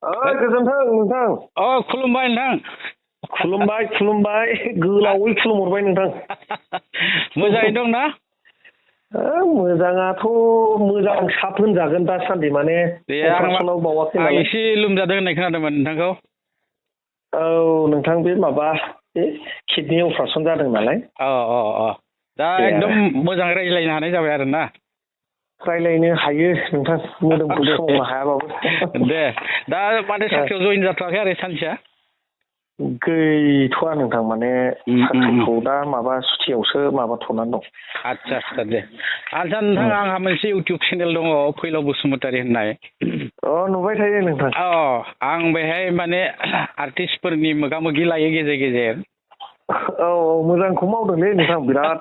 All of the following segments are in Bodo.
गोजोन्थों नोंथां। खुलुमबाय नोंथां। खुलुमबाय गोलावै खुलुमहरबाय नोंथां। मोजाङै दं ना? मोजाङाथ' मोजां साब होनजागोन दासान्दि माने अपारेसनाव बावाखै आं नालाय। एसे लोमजादों होननाय खोनादोंमोन नोंथांखौ। औ नोंथां बे माबा बे किडनि अपारेसन जादों नालाय। दा एकदम मोजाङै रायज्लायनो हानाय जाबाय आरोना। रायज्लायनो हायो नोंथां मोदोमखौ सोमावनो हायाबाबो। दे दा माथो साख्रियाव जयेन जाथ'वाखै आरो सानसेया? गैथ'वा नोंथां माने साख्रिखौ दा माबा सुथियावसो माबाथ'नानै दं। आदसा दे आदसा नोंथां आंहा मोनसे इउटुब चेनेल दङ फैलाव बसुमतारी होननाय। नुबाय थायो नोंथां। आं बेहाय माने आर्टिस्टफोरनि मोगा मोगि लायो गेजेर गेजेर। औ मोजांखौ मावदोंलै नोंथां बिराद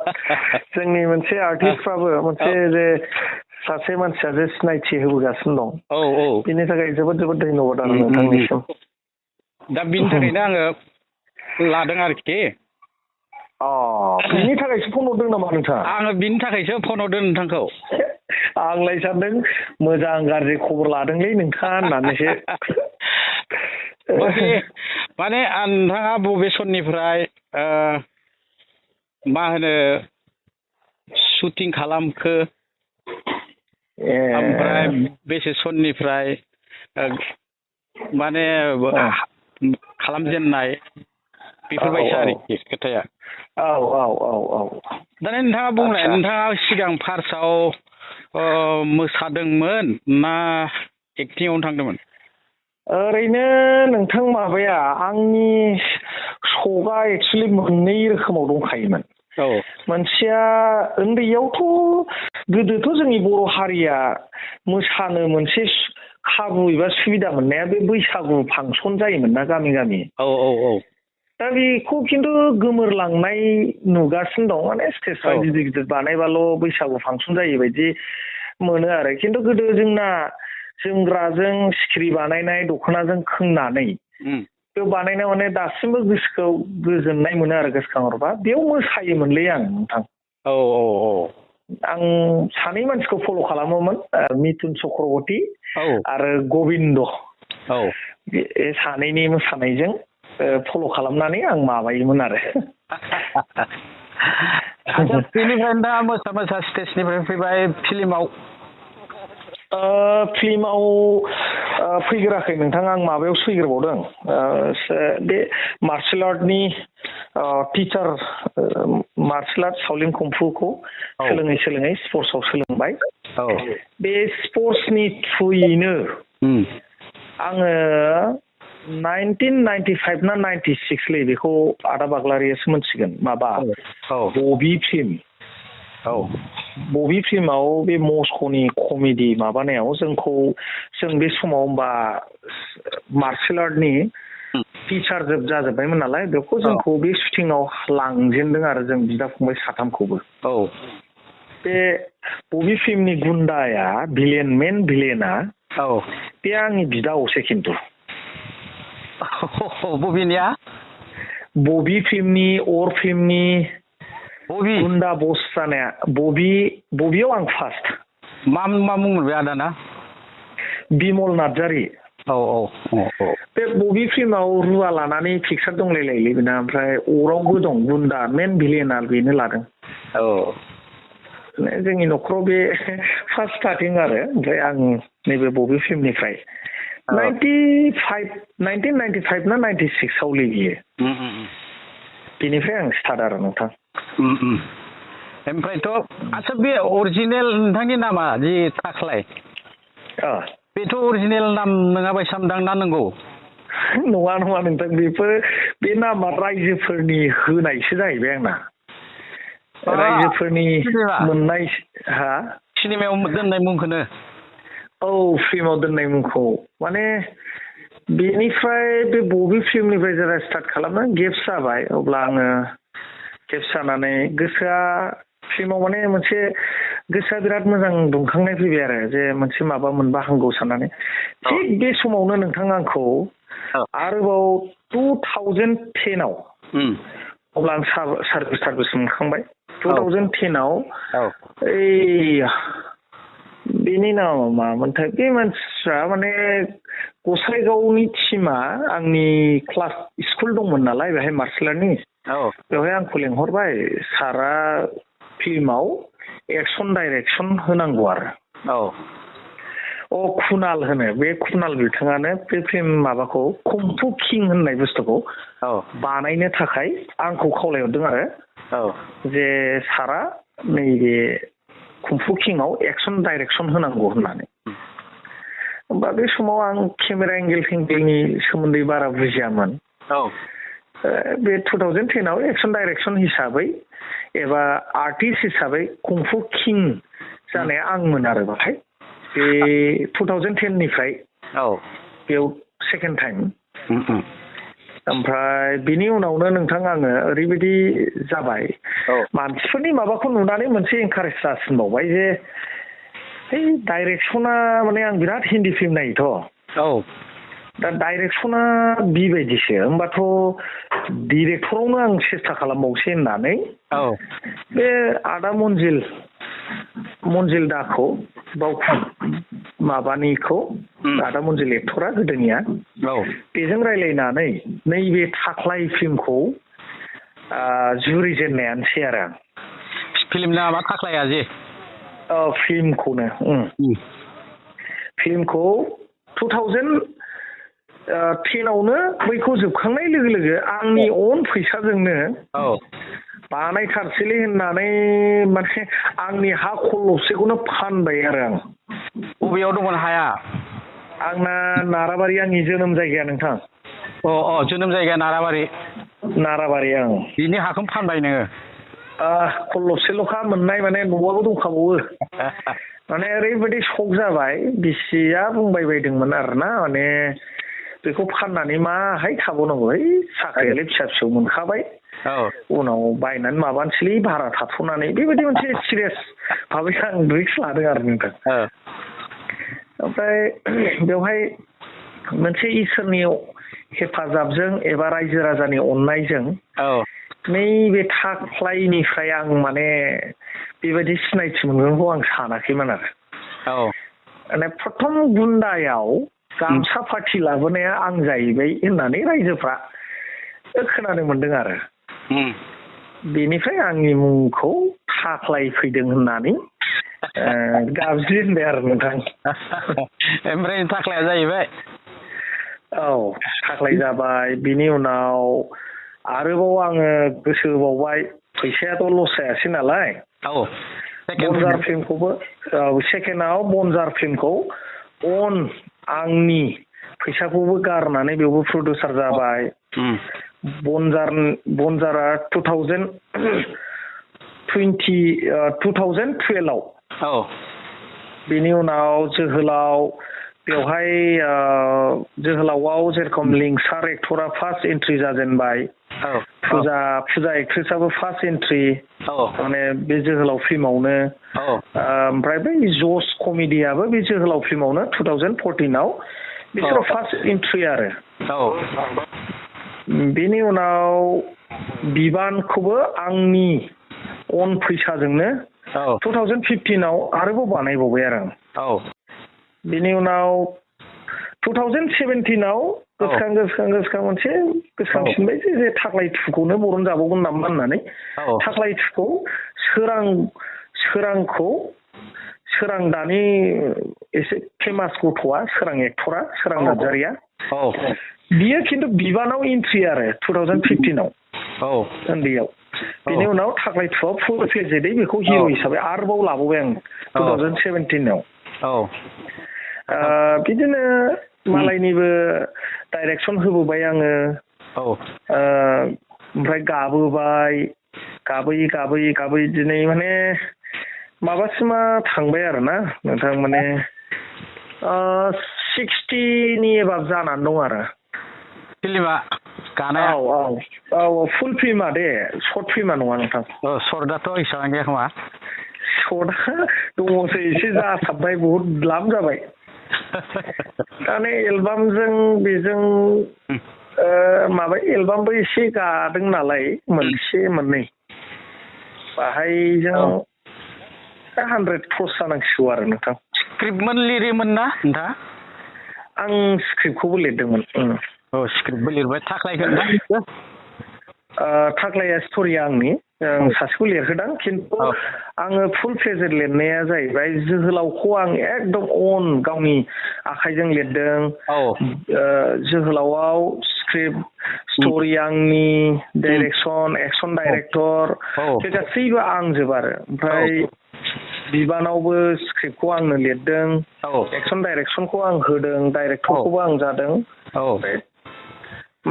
जोंनि मोनसे आर्टिस्टफ्राबो मोनसे जे सासे मानसिया जे सिनायथि होबोगासिनो दं। बिनि थाखाय जोबोद धन्यबाद आरो नोंथांनिसिम। दा बिनि थाखायनो आङो लादों आरोखि। बिनि थाखायसो फन हरदों नामा नोंथाङा? आङो बिनि थाखायसो फन हरदों नोंथांखौ। आंलाय सानदों मोजां गाज्रि खबर लादोंलै नोंथाङा होननानैसो। माने नोंथाङा बबे सननिफ्राय मा होनो शुटिं खालामखो ओमफ्राय बेसे सननिफ्राय माने खालामजेननाय बेफोरबायसा आरोखि खोथाया। दा नोंथाङा बुंलाय नोंथाङा सिगां फार्स्टआव मोसादोंमोन ना एक्टिंआवनो थांदोंमोन? ओरैनो नोंथां माबाया आंनि सकआ एक्सुवेलि मोननै रोखोमाव दंखायोमोन। मोनसेया उन्दैयावथ' गोदोथ' जोंनि बर' हारिया मोसानो मोनसे खाबु एबा सुबिदा मोननाया बे बैसागु फांसन जायोमोन ना गामि गामि। दा बेखौ खिन्थु गोमोरलांनाय नुगासिनो दं। माने स्टेजफ्रा गिदिर बानायबाल' बैसागु फांसन जायो बायदि मोनो आरो। खिन्थु गोदो जोंना जोमग्राजों सिखिरि बानायनाय दख'नाजों खोंनानै बेयाव बानायनाय माने दासिमबो गोसोखौ गोजोननाय मोनो आरो गोसोखांहरबा। बेयाव मोसायोमोनलै आं नोंथां। आं सानै मानसिखौ फल' खालामोमोन मिथुन चक्रबर्ती आरो गबिन्द। बे सानैनि मोसानायजों फल' खालामनानै आं माबायोमोन आरो। बेनिफ्रायनो दा मोसा स्टेजनिफ्राय फैबाय फिल्माव। फिल्माव फैग्राखै नोंथां आं माबायावसो फैग्रोबावदों बे मार्शेल आर्टनि टिचार मार्शेल आर्ट सावलिन कमफुखौ सोलोङै स्पर्ट्सआव सोलोंबाय। बे स्पर्ट्सनि थ्रुयैनो आङो 1995 ना 96 बेखौ आदा बाग्लारियासो मोनसिगोन माबा बबि फिल्म। बबि फिल्माव बे मस्क'नि कमेडि माबानायाव जों बे समाव होमबा मार्शेल आर्टनि टिचार जाजोब्बायमोन नालाय बेखौ जोंखौ बे शुटिंआव लांजेनदों आरो जों बिदा फंबाय साथामखौबो। बे बबि फिल्मनि गुन्दाया मेन भिलेना बे आंनि बिदा असे खिन्थु। बबेनिया? बबि फिल्मनि अर फिल्मनि गुन्दा बस जानाया बबियाव आं फार्स्ट। मा मुंमोन बे आदाना? बिमल नार्जारि। बे बबि फिल्माव रुवा लानानै पिकचार दंलायलायोलै बेना। ओमफ्राय अरावबो दं गुन्दा मेन भिलेना बेनो लादों। जोंनि न'खराव बे फार्स्ट स्टार्टिं आरो। ओमफ्राय आं नैबे बबि फिल्मनिफ्राय 1995 ना 96 लै बियो। बेनिफ्राय आं स्टार्ट आरो नोंथां। ओमफ्रायथ' आदसा बे अरिजिनेल नोंथांनि नामा जि थाख्लाय बेथ' अरिजिनेल नाम नङाबायसा मोनदां ना नंगौ? नङा नोंथां बे नामा रायजोफोरनि होनायसो जाहैबाय आंना। रायजोफोरनि मोननाय सिनेमायाव दोननाय मुंखौनो? फिल्माव दोननाय मुंखौ माने बेनिफ्राय बे बबि फिल्मनिफ्राय जेला स्टार्ट खालामनो गेप्स जाबाय अब्ला आङो गेप्स जानानै गोसोआ फिल्माव माने मोनसे गोसोआ बिराद मोजां दुंखांनाय फैबाय आरो जे मोनसे माबा मोनबा हामगौ साननानै। थिग बे समावनो नोंथां आंखौ आरोबाव 2010 अब्ला आं सार्भिस मोनखांबाय। 2010 बेनि नामा मामोनथाय बे मानसिफ्रा माने गसाइगावनि टिमा आंनि क्लास स्कुल दंमोन नालाय बेहाय मार्शेल आर्टनि बेवहाय आंखौ लेंहरबाय सारा फिल्माव एक्सन डाइरेक्सन होनांगौ आरो कुनाल होनो बे कुनाल बिथाङानो बे फिल्म माबाखौ कुंफु किं होननाय बुस्थुखौ बानायनो थाखाय आंखौ खावलायहरदों आरो जे सारा नैबे कुंफु किंआव एक्सन डाइरेक्सन होनांगौ होननानै होमबा बे समाव आं केमेरा एंगेलनि सोमोन्दै बारा बुजियामोन बे 2010 आव एक्सन डाइरेक्सन हिसाबै एबा आर्टिस्ट हिसाबै कुंफु किं जानाया आंमोन आरो बाहाय बे 2010 निफ्राय बेयाव सेकेन्ड टाइम ओमफ्राय बिनि उनावनो नोंथां आङो ओरैबायदि जाबाय मानसिफोरनि माबाखौ नुनानै मोनसे इनकारेज जासिनबावबाय जे डाइरेक्सना माने आं बिराद हिन्दी फिल्म नायोथ' दा डाइरेक्सना बिबायदिसो होमबाथ' डिरेक्टरावनो आं सेस्था खालामबावसै होननानै बे आदा मन्जिल दाखौ बावखुं माबानिखौ आदा मन्जिल एक्टरा गोदोनिया बेजों रायलायनानै नैबे थाख्लाय फिल्मखौ जुरिजेननायानोसै आरो आं फिल्मनि नामा थाख्लाया जे फिल्मखौ 2010 आवनो बैखौ जोबखांनाय लोगो लोगो आंनि अन फैसाजोंनो बानायथारसैलै होननानै माने आंनि हा खलबसेखौनो फानबाय आरो आं बबेयाव दंमोन हाया आंना नाराबारि आंनि जोनोम जायगाया नोंथां जोनोम जायगा नाराबारि आं बिनि हाखौनो फानबाय नोङो खलबसेल'खा मोननाय माने न'आबो दंखाबावो माने ओरैबायदि शक जाबाय बिसिया बुंबाय बायदोंमोन आरोना माने बेखौ फाननानै माहाय थाबावनांगौ साख्रियालाय फिसा फिसौ मोनखाबाय उनाव बायनानै माबानोसैलै भारा थाथ'नानै बेबायदि मोनसे सिरियास भाबै आं रिक्स लादों आरो नोंथां ओमफ्राय बेवहाय मोनसे इसोरनि हेफाजाबजों एबा रायजो राजानि अननायजों नैबे थाख्लायनिफ्राय आं माने बेबायदि सिनायथि मोनगोनखौ आं सानाखैमोन आरो माने प्रथम गुन्दायाव गामसा पार्टि लाबोनाया आं जाहैबाय होननानै रायजोफ्रा खोनानो मोनदों आरो बेनिफ्राय आंनि मुंखौ थाख्लाय फैदों होननानै गाबज्रिनबाय आरो नोंथां ओमफ्राय थाख्लाया जाहैबाय थाख्लाय जाबाय बिनि उनाव आरोबाव आङो गोसो होबावबाय फैसायाथ' लस जायासै नालाय बनजार फिल्मखौबो सेकेन्डआव बनजार फिल्मखौ आंनि फैसाखौबो गारनानै बेयावबो प्रडिउसार जाबाय बनजारा 2012 आव बेनि उनाव जोहोलाव बेवहाय जोहोलावआव जेरखम लिंसार एक्टरा फार्स्ट एन्ट्रि जाजेनबाय फुजा एक्ट्रेसाबो फार्स्ट एन्ट्रि माने बे जोहोलाव फिल्मावनो ओमफ्राय बै जस कमेडियाबो बे जोहोलाव फिल्मावनो 2014 आव बिसोरो फार्स्ट एन्ट्रि आरो बेनि उनाव बिबानखौबो आंनि अन फैसाजोंनो 2015 आव आरोबाव बानायबावबाय आरो आं बेनि उनाव 2017 आव गोसोखां मोनसे गोसोखांफिनबाय जे थाख्लाय 2खौनो बरन जाबावगोन नामा होननानै थाख्लाय 2खौ सोरां दानि एसे फेमास गथ'आ सोरां एक्टरा सोरां नार्जारिया बियो खिन्थु बिबानाव एन्ट्रि आरो 2015 आव उन्दैयाव बेनि उनाव थाख्लाय 2आव फुल फ्लेजेडै बेखौ हिर' हिसाबै आरोबाव लाबावबाय आं 2017 आव बिदिनो मालायनिबो डाइरेक्सन होबोबाय आङो ओमफ्राय गाबै दिनै माने माबासिमा थांबाय आरोना नोंथां माने 60नि एबाब जानानै दं आरो फिल्मा गानाया फुल फिल्मा दे सर्ट फिल्मा नङा नोंथां सर्टआथ' एसेबां गैया खोमा सर्टआ दङसै एसे जासाबबाय बहुद लाम जाबाय दाने एलबामजों बेजों एलबामबो एसे गादों नालाय मोनसे मोननै बाहाय जों 100 क्रस जानांसिगौ आरो नोंथां स्क्रिप्टमोन लिरोमोन ना नोंथाङा आं स्क्रिप्टखौबो लिरदोंमोन। औ स्क्रिप्टबो लिरबाय थाख्लायगोन थाख्लाया स्ट'रिया आंनि सासेखौ लिरहोदों खिन्थु आङो फुल पेजेड लिरनाया जाहैबाय जोहोलावखौ आं एकदम अन गावनि आखाइजों लिरदों। जोहोलावआव स्क्रिप्ट स्ट'रि आंनि डाइरेक्सन एक्सन डाइरेक्टर बे गासैबो आंजोब आरो ओमफ्राय बिबानावबो स्क्रिप्टखौ आंनो लिरदों एक्सन डाइरेक्सनखौ आं होदों डाइरेक्टरखौबो आं जादों।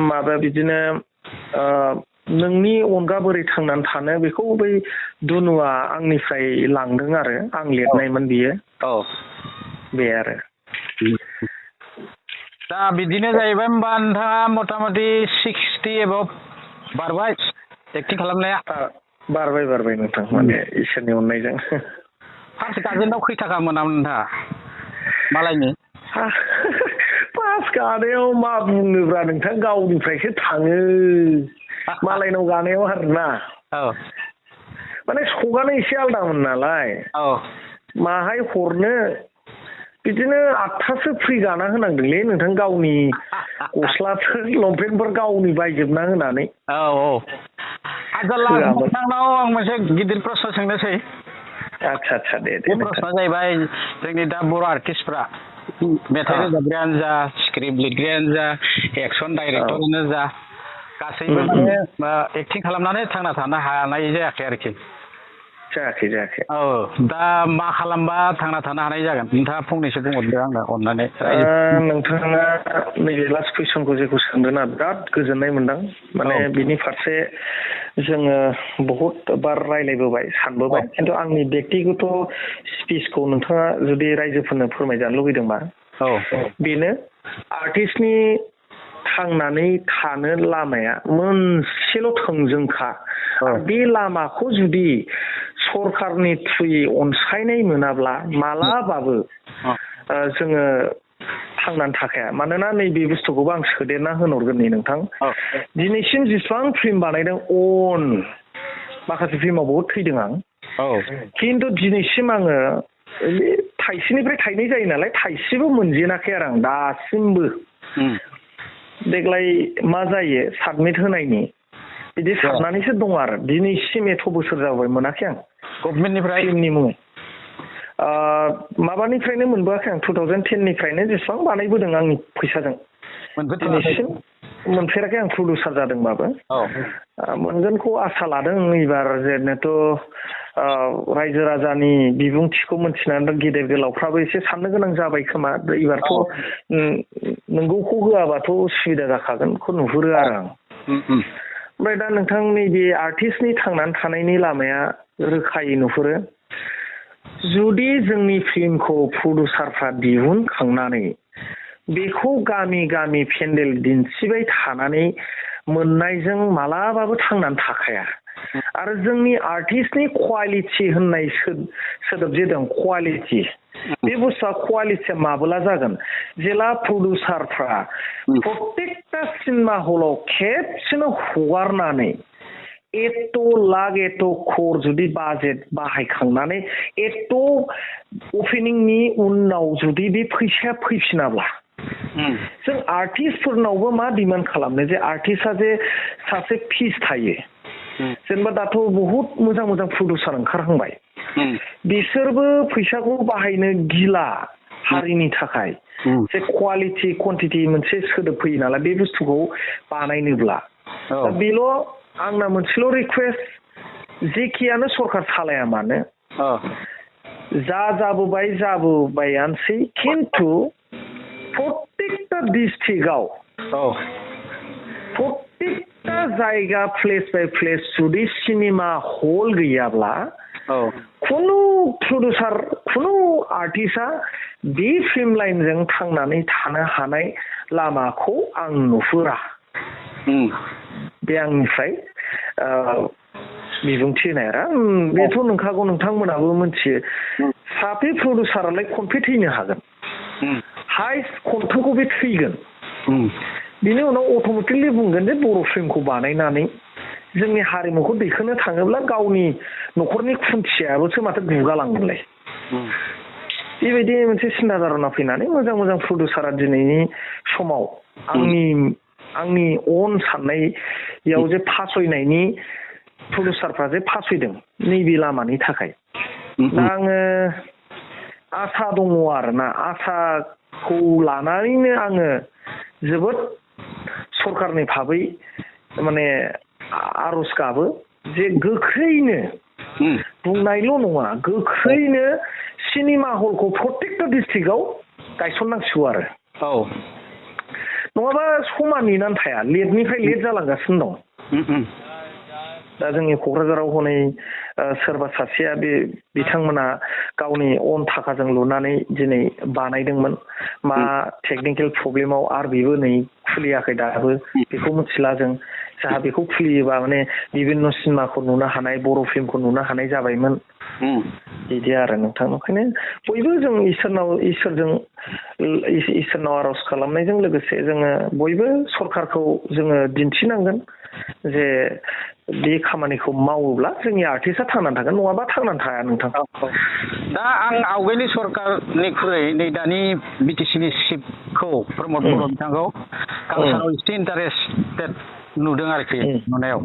माबा बिदिनो नोंनि अनगा बोरै थांनानै थानो बेखौ बै दुनुआ आंनिफ्राय लांदों आरो आं लिरनायमोन बियो बे आरो दा बिदिनो जाहैबाय होमबा नोंथाङा मथा मथि 60 एबभ बारबाय एक्टिं खालामनाया बारबाय नोंथां माने इसोरनि अननायजों। फार्स्ट गाजेनाव खै थाखा मोनामोन नोंथाङा मालायनि? फार्स्ट गानायाव मा बुंनोब्रा नोंथां गावनिफ्रायसो थाङो मालायनाव गानायाव आरोना माने सगानो एसे आलदामोन नालाय माहाय हरनो बिदिनो 8थासो फ्रि गाना होनांदोंलै नोंथां गावनि गस्लाफोर लंपेन्टफोर गावनि बायजोबना होनानै। नोंथांनाव आं मोनसे गिदिर प्रश्न सोंनोसै। आच्छा दे प्रश्नआ जाहैबाय जोंनि दा बर' आर्टिस्टफ्रा मेथाइ रोजाबग्रायानो जा स्क्रिप्ट लिरग्रायानो जा एक्सन डाइरेक्टरानो जा गासैबो माने एक्टिं खालामनानै थांना थानो हानाय जायाखै आरोखि। जायाखै। दा मा खालामबा थांना थानो हानाय जागोन नोंथाङा फंनैसो बुंहरदो आंनो अननानै। नोंथाङा नैबे लास्ट कुइसनखौ जेखौ सोंदोंना बिराद गोजोननाय मोनदों माने बिनि फारसे जोङो बहुद बार रायलायबोबाय सानबोबाय खिन्थु आंनि बेक्तिगत स्पिचखौ नोंथाङा जुदि रायजोफोरनो फोरमायजानो लुबैदोंबा बेनो आर्टिस्टनि थांनानै थानो लामाया मोनसेल' थोंजोंखा बे लामाखौ जुदि सरकारनि थ्रुयै अनसायनाय मोनाब्ला मालाबाबो जोङो थांनानै थाखाया। मानोना नैबे बुस्थुखौबो आं सोदेरना होनहरगोन नै नोंथां दिनैसिम जेसेबां फिल्म बानायदों अन माखासे फिल्माव बहुद थैदों आं खिन्थु दिनैसिम आङो थाइसेनिफ्राय थाइनै जायो नालाय थाइसेबो मोनजेनाखै आरो आं दासिमबो। देग्लाय मा जायो साबमिट होनायनि बिदि साननानैसो दङ आरो दिनैसिम एथ' बोसोर जाबाय मोनाखै आं गभर्नमेन्टनिफ्राय फिल्मनि मुङै। माबानिफ्रायनो मोनबोआखै आं 2010निफ्रायनो जेसेबां बानायबोदों आंनि फैसाजों दिनैसिम मोनफेराखै आं प्रडिउसार जादोंबाबो मोनगोनखौ आसा लादों। एबार जेनोथ' रायजो राजानि बिबुंथिखौ मोनथिनानै गेदेर गोलावफ्राबो एसे साननो गोनां जाबाय खोमा एबारथ' नोंगौखौ होआबाथ' उसुबिदा जाखागोनखौ नुहुरो आरो आं। ओमफ्राय दा नोंथां नैबे आर्टिस्टनि थांनानै थानायनि लामाया रोखायै नुहुरो जुदि जोंनि फिल्मखौ प्रडिउसारफ्रा दिहुनखांनानै बेखौ गामि गामि पेन्डेल दिन्थिबाय थानानै मोननायजों मालाबाबो थांनानै थाखाया। आरो जोंनि आर्टिस्टनि क्वालिटि होननाय सोदोब जे दं क्वालिटि बे बुस्थुआ क्वालिटिया माबोला जागोन जेला प्रडिउसारफ्रा प्रत्येकटा सिनेमा हलाव खेबसेनो हगारनानै एथ' लाख एथ' क्रर जुदि बाजेट बाहायखांनानै एथ' अपेनिंनि उनाव जुदि बे फैसाया फैफिनाब्ला जों आर्टिस्टफोरनावबो मा डिमान्ड खालामनो जे आर्टिस्टआ जे सासे फिस थायो जेनेबा दाथ' बहुद मोजां मोजां प्रडिउसार ओंखारहांबाय बिसोरबो फैसाखौ बाहायनो गिला हारिनि थाखाय जे क्वालिटि क्वान्टिटि मोनसे सोदोब फैयो नालाय बे बुस्थुखौ बानायनोब्ला दा बेल' आंना मोनसेल' रिकुवेस्ट जेखियानो सरकार सालाया मानो जाबोबायानोसै खिन्थु प्रत्येकटा डिस्ट्रिक्टआव प्रत्येकटा जायगा प्लेस बाय प्लेस जुदि सिनेमा हल गैयाब्ला खुनु प्रडिउसार खुनु आर्टिस्टआ बे फिल्म लाइनजों थांनानै थानो हानाय लामाखौ आं नुहुरा। बे आंनिफ्राय बिबुंथि होनाय आरो बेथ' नोंखागौ नोंथांमोनाबो मिथियो सासे प्रडिउसारालाय खनफे थैनो हागोन हाइस्ट खनथामखौ बे थैगोन बिनि उनाव अट'मेटिकलि बुंगोन जे बर' फिल्मखौ बानायनानै जोंनि हारिमुखौ दैखोनो थाङोब्ला गावनि न'खरनि खुन्थियाबोसो माथो गुगालांगोनलाय बेबायदि मोनसे सिन्था धारना फैनानै मोजां मोजां प्रडिउसारा दिनैनि समाव आंनि अन साननायाव जे फासयनायनि प्रडिउसारफ्रा जे फासयदों नैबे लामानि थाखाय दा आङो आसा दङ आरोना आसाखौ लानानैनो आङो जोबोद सरकारनि भाबै माने आर'ज गाबो जे गोख्रैनो बुंनायल' नङा गोख्रैनो सिनेमा हलखौ प्रत्येकटा डिस्ट्रिक्टआव गायसननांसिगौ आरो नङाबा समा नेनानै थाया लेटनिफ्राय लेट जालांगासिनो दं दा जोंनि क'क्राझाराव हनै सोरबा सासेया बिथांमोना गावनि अन थाखाजों लुनानै दिनै बानायदोंमोन मा टेकनिकेल प्रब्लेमाव आरो बेबो नै खुलियाखै दाबो बेखौ मिथिला जों जाहा बेखौ खुलियोबा माने बिभिन्न सिनेमाखौ नुनो हानाय बर' फिल्मखौ नुनो हानाय जाबायमोन बिदि आरो नोंथां ओंखायनो बयबो जों इसोरनाव आर'ज खालामनायजों लोगोसे जोङो बयबो सरकारखौ जोङो दिन्थिनांगोन जे बे खामानिखौ मावोब्ला जोंनि आर्टिस्टआ थांनानै थागोन नङाबा थांनानै थाया नोंथां दा आं आवगायनि सरकारनिख्रुइ नै दानि बिटिसिनि चिफखौ प्रमद बर' बिथांखौ कालसाराव एसे इन्टारेस्टेड नुदों आरोखि नुनायाव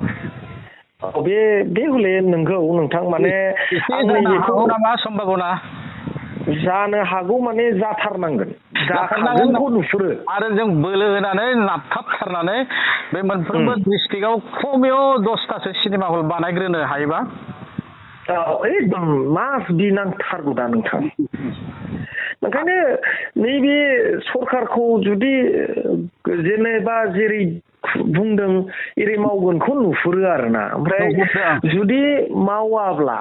बे हले नंगौ नोंथां माने नामा सम्भाबना जानो हागौ माने जाथारनांगोन जाखागोनखौ नुहुरो आरो जों बोलो होनानै नाबथाबथारनानै बे मोनफ्रोमबो डिस्ट्रिक्टआव खमैयाव 10थासो सिनेमा हल बानायग्रोनो हायोबा एकदम मास बिनांथारगौ दा नोंथां ओंखायनो नैबे सरकारखौ जुदि जेनेबा जेरै बुंदों एरै मावगोनखौ नुहुरो आरोना ओमफ्राय जुदि मावाब्ला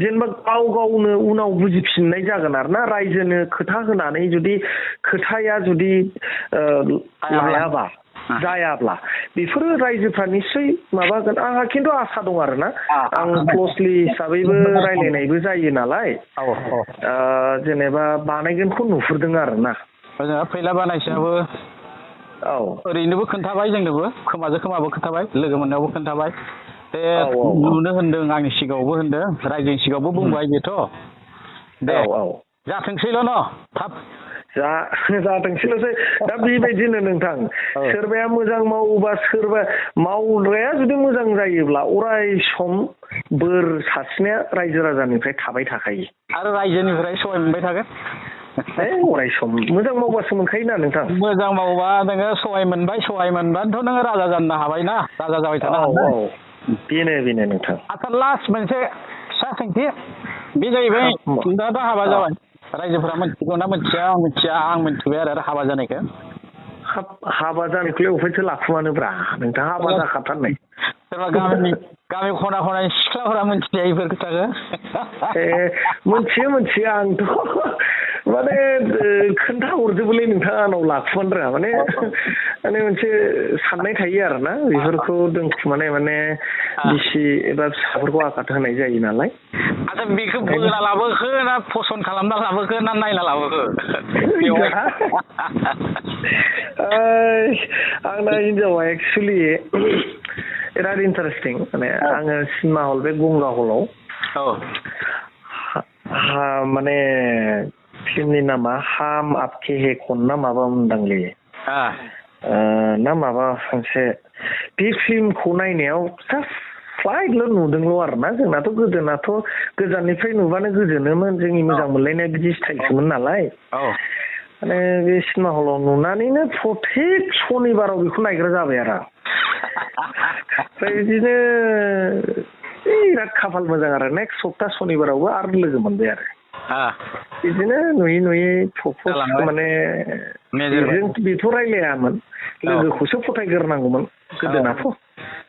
जेनेबा गावनो उनाव बुजिफिननाय जागोन आरोना रायजोनो खोथा होनानै जुदि खोथाया जुदि लायाबा जायाब्ला बेफोरो रायजोफ्रा निस्सय माबागोन आंहा खिन्थु आसा दं आरोना आं क्ल'सलि हिसाबैबो रायलायनायबो जायो नालाय जेनेबा बानायगोनखौ नुहुरदों आरोना फैला बानायसाबो ओरैनोबो खोन्थाबाय जोंनोबो खोमाजों खोमाबो खोन्थाबाय लोगो मोननायावबो खोन्थाबाय दे नुनो होनदों आंनि सिगाङावबो होनदों रायजोनि सिगाङावबो बुंबाय बेथ' दे जाथोंसैल' न' थाब जाथोंसैल'सै दा बेबायदिनो नोंथां सोरबाया मोजां मावोबा सोरबा मावग्राया जुदि मोजां जायोब्ला अराय सम बोर सारस्रिनाया रायजो राजानिफ्राय थाबाय थाखायो आरो रायजोनिफ्राय सहाय मोनबाय थागोन अराय सम मोजां मावबासो मोनखायोना नोंथां मोजां मावबा नोङो सहाय मोनबानोथ' नोङो राजा जानो हाबायना राजा जाबाय थानो हाबाय बेनो नोंथां आচ্ছা लास्ट मोनसे फिसा सोंथि बे जाहैबाय दा हाबा जाबाय रायजोफोरा मिथिगौ ना मिथिया आं मिथिबाय आरो हाबा जानायखौ हाबा जानायखौलाय अफायथो लाखुमानोब्रा नोंथां हाबा जाखाथारनाय सोरबा गामि खना खनानि सिख्लाफोरा मिथिया बेफोर खोथाखौ मिथियो आंथ' माने खोन्थाहरजोबोलै नोंथाङा आंनाव लाखुमानो रोङा माने मोनसे साननाय थायो आरोना बेफोरखौ दोनखुमानाय माने बिसि एबा फिसाफोरखौ आघात होनाय जायो नालाय आচ্ছা बेखौ बोना लाबोखो ना फसन खालामना लाबोखो ना नायना लाबोखो आंना हिनजावा एक्सुवेलि बिराद इन्टारेस्टिं माने आङो सिनेमा हल बे गंगा हलाव माने फिल्मनि नामा हाम आपके हे कौन ना माबा मोनदांलै ना माबा मोनसे बे फिल्मखौ नायनायाव जास्ट स्लाइडल' नुदोंल' आरोना जोंनाथ' गोदोनाथ' गोजाननिफ्राय नुबानो गोजोनोमोन जोंनि मोजां मोनलायनाय बिदि स्टाइलसोमोन नालाय माने बे सिनेमा हलाव नुनानैनो प्रत्येक सनिबाराव बेखौ नायग्रा जाबाय आरो ओमफ्राय बिदिनो बिराद खाफाल मोजां आरो नेक्स्ट सप्ता सनिबारावबो आरो लोगो मोनबाय आरो बिदिनो नुयै प्रप'ज माने बेथ' रायलायामोन लोगोखौसो फथायग्रोनांगौमोन गोदोनाथ'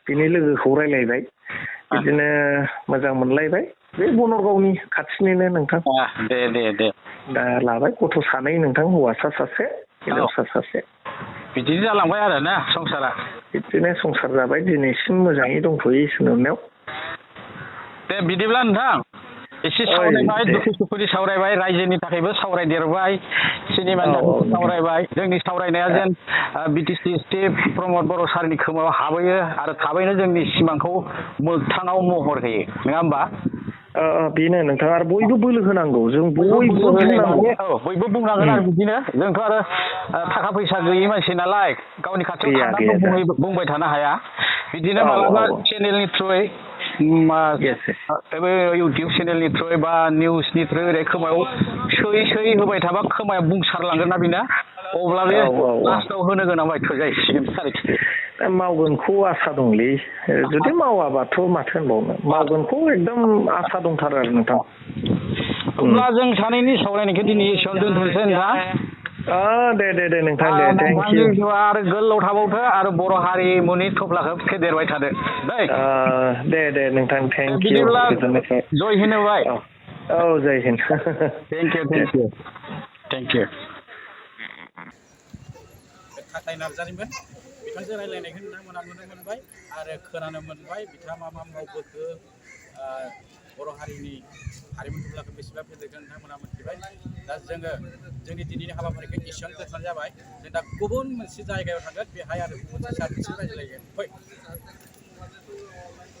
बिनि लोगोखौ रायलायबाय बिदिनो मोजां मोनलायबाय बे बनरगावनि खाथिनिनो नोंथां दे दा लाबाय गथ' सानै नोंथां हौवासा सासे हिनजावसा सासे बिदिनो जालांबाय आरो ना संसारा बिदिनो संसार जाबाय दिनैसिम मोजाङै दंथ'यो इसोरनि अननायाव दे बिदिब्ला नोंथां एसे सावरायबाय दुखु सुखुनि सावरायबाय रायजोनि थाखायबो सावरायदेरबाय सिनेमानि थाखायबो सावरायबाय जोंनि सावरायनाया जेन बिटिसि चिफ प्रमद बर' सारनि खोमायाव हाबहैयो आरो थाबैनो जोंनि सिमांखौ मोगथाङाव महर होयो नङा होमबा बेनो नोंथां आरो बयबो बोलो होनांगौ जों बयबो बुंनांगौ बयबो बुंनांगोन आरो बिदिनो जोंथ' आरो थाखा फैसा गैयि मानसि नालाय गावनि खाथियाव थानानै बुंबाय थानो हाया बिदिनो मालाबा चेनेलनि थ्रुयै इउटुब चेनेलनि थ्रुयै बा निउसनि थ्रुयै ओरै खोमायाव सोयै होबाय थाबा खोमाया बुंसारलांगोन ना बेना अब्ला बे लास्टआव होनो गोनां बायथ' जाहैसिगोन आरोखि मावगोनखौ आसा दंलै जुदि मावाबाथ' माथो होनबावनो मावगोनखौ एकदम आसा दंथारो आरो नोंथां अब्ला जों सानैनि सावरायनायखौ दिनै एसेयावनो दोनथ'नोसै नोंथां दे नोंथां दे थेंक इउ आरो गोलाव थाबावथो आरो बर' हारिमुनि थफ्लाखौ फेदेरबाय थादो दे नोंथां थेंक इउ बिदिब्ला जय हिन्द होबाय जय हिन्द थेंक इउ खाथाय नार्जारिमोन बिथांजों रायज्लायनायखौ नोंथांमोना नुनो मोनबाय आरो खोनानो मोनबाय बिथाङा मा मावबोखो बर' हारिनि हारिमु थुख्लाखौ बेसेबां फेदेरगोन नोंथांमोना मोनथिबाय दा जोङो जोंनि दिनैनि हाबाफारिखौ एसेयावनो दोनथ'नाय जाबाय जों दा गुबुन मोनसे जायगायाव थांगोन बेहाय आरो गुबुन सासे रायज्लायगोन फै